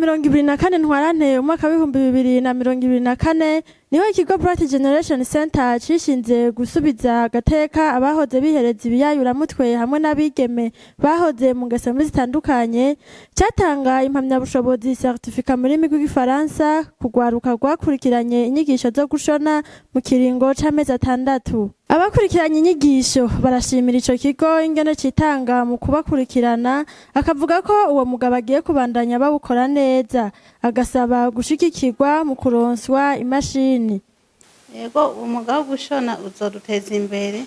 24 Ntwarante umwaka w'2024 niho ikigo Bright Generation Center cishinze gusubiza agateka abahoze bihereza ibiyayuramutwe hamwe n'abigeme bahoze mu ngeso mbi zitandukanye, catanga impamyabushobozi, certificat mu rurimi rw'Igifaransa, kugwaruka rwakurikiranye inyigisho zo gushona mu kiringo c'amezi 6. Abakurikiranye inyigisho barashimira ico kigo ingene citanga mu kubakurikirana, akavuga ko uwo mugabo agiye kubandanya bawukora neza, agasaba gushigikirwa mu kuronswa imashini. Yego, umwuga wo gushona uzoduteza imbere.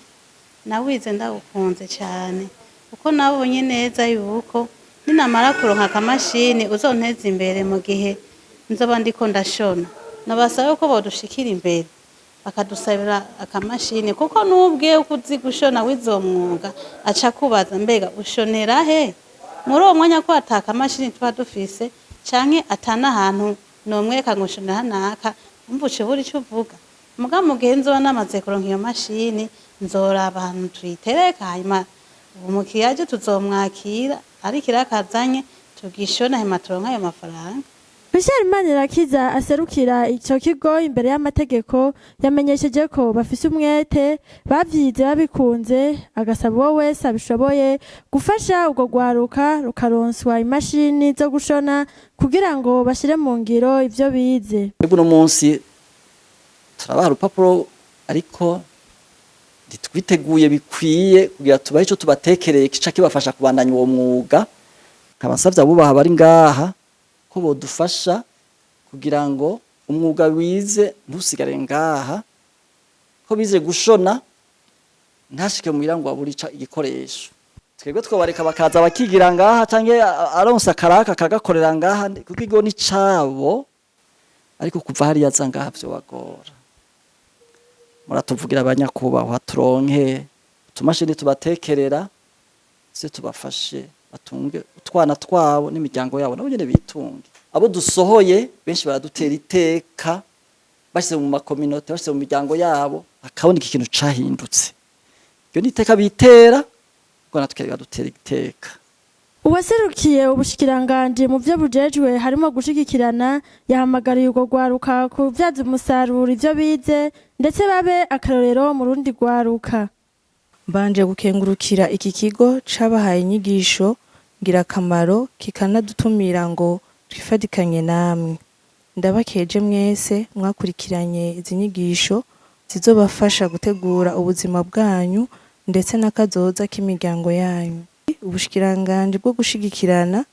Nawize ndawukunze cyane, kuko nabonye neza yuko ninamara kuronka akamashini uzonteza imbere mu gihe nzoba ndiko ndashona. Nabasaba ko bodushikira imbere bakadusabira akamashini, kuko n'ubwiye ko uzi gushona wize uwo mwuga, aca kubaza: "Mbega ushonera he?" Muri uwo mwanya ko ata kamashini tuba dufise, canke atanahantu nomwereka ngo nshonera hanaka, umva uca ubura ico uvuga. Muga mu gihe nzoba namaze kuronka iyo mashini, nzoraba ahantu tuyitereka, hanyuma umukiriya aje tuzomwakira, ariko irakazanye tugishona, hanyuma turonke ayo mafaranga. Michel Manirakiza aserukira ico kigo imbere y'amategeko yamenyesheje ko bafise umwete, bavyize babikunze, agasaba uwo wese abishoboye gufasha urwo rwaruka rukaronswa imashini zo gushona kugira ngo bashire mu ngiro ivyo bize. Twebwe uno munsi turabaha urupapuro, ariko ntitwiteguye bikwiye kugira tubahe ico tubatekereye kica kibafasha kubandanya uwo mwuga. Nkaba nsavye abubaha bari ngaha ko bodufasha kugira ngo umwuga wize ntusigare ngaha, ko bize gushona ntashike muhira ngo abure ica igikoresho. Twebwe twobareka bakaza bakigira ngaha, canke aronse akaraka akagakorera ngaha, kuko ikigo ni cabo, ariko kuva hariya aza ngaha vyobagora. Muratuvugira abanyakubahwa, turonke utumashini tubatekerera, se tubafashe batunge utwana twabo n'imiryango yabo, nabo nyene bitunge. Abo dusohoye benshi baradutera iteka, bashize mu ma communautés, bashize mu miryango yabo, hakaboneka ikintu cahindutse. Iryo ni iteka bitera, ubwo natwe biradutera iteka. Uwaserukiye ubushikiranganji mu vyo bujejwe harimo gushigikirana yahamagariye urwo rwaruka kuvyaza umusaruro ivyo bize, ndetse babe akarorero mu rundi rwaruka. Mbanje gukengurukira iki kigo cabahaye inyigisho ngirakamaro, kikanadutumira ngo twifatikanye namwe. Ndabakeje mwese mwakurikiranye izi nyigisho zizobafasha gutegura ubuzima bwanyu ndetse n'akazoza k'imiryango yanyu. Ubushikiranganji bwo gushigikirana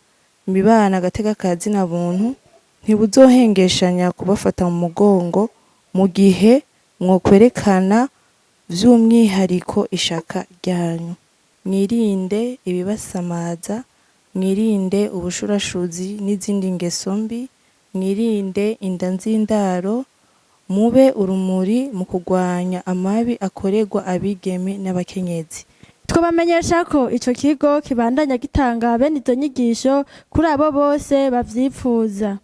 imibano, agateka ka zina buntu, ntibuzohengeshanya kubafata mu mugongo mu gihe mwokwerekana vy'umwihariko ishaka ryanyu. Mwirinde ibibasamaza, mwirinde ubushurashuzi n'izindi ngeso mbi, mwirinde inda z'indaro, mube urumuri mu kurwanya amabi akorerwa abigeme n'abakenyezi. Twabamenyesha ko ico kigo kibandanya gitanga bene izo nyigisho kuri abo bose bavyipfuza.